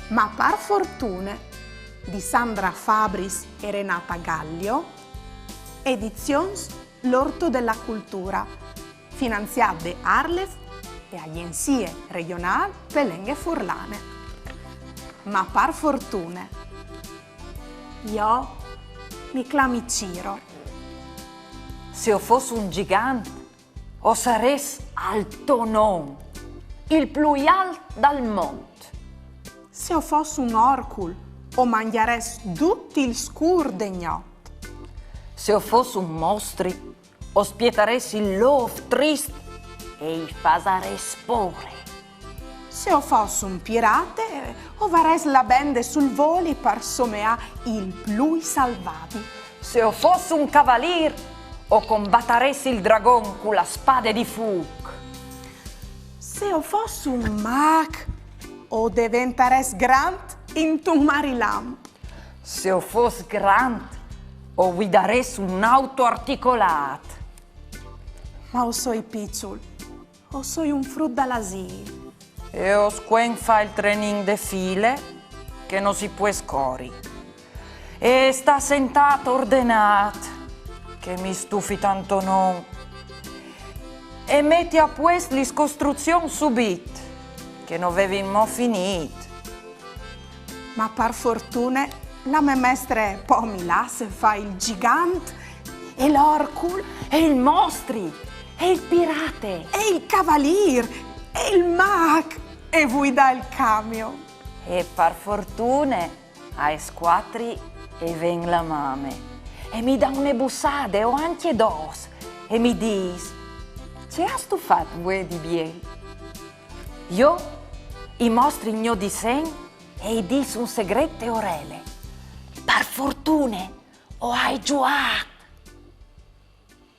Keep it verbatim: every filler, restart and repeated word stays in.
Ma par fortune, di Sandra Fabris e Renata Gallio, Edizions L'Orto della Cultura, finanziât de ARLeF e Agjenzie Regjonâl pe Lenghe Furlane. Ma par fortune. Jo mi clami Ciro. Se o fos un gjigant, o sarès altonon, il plui alt dal mont. Se o fos un orcul, o mangjarès dut il scûr de gnot. Se o fos un mostri, o spietarès il lôf trist e i fasarès pôre. Se o fos un pirate, o varès la bende sul voli par someâ il plui salvadi. Se o fos un cavalîr, o combatarès il dragon cu la spade di fûc. Se o fos un mâc, o deventarès grant intun marilamp. Se o fos grant, o vuidarès un auto articolât. Ma o soi piçul, o soi un frut dal asîl. E o scuen fâ il trenin de file, che no si pues cori. E stâ sentât ordenât, che mi stufi tantonon. E meti a puest lis costruzions subit, che no vevin mo finît. Ma par fortune la mê mestre po mi lasse fâ il gjigant e l'orcul e il mostri e il pirate e il cavalîr e il mâc e vuidâ il camion. E par fortune aes cuatri e ven la mame e mi da une bussade o ancje dôs e mi dîs: Ce âstu fat vuê di biel? Jo i mostri il gno disen e i dîs un segret te orele. Par fortune o ai zuât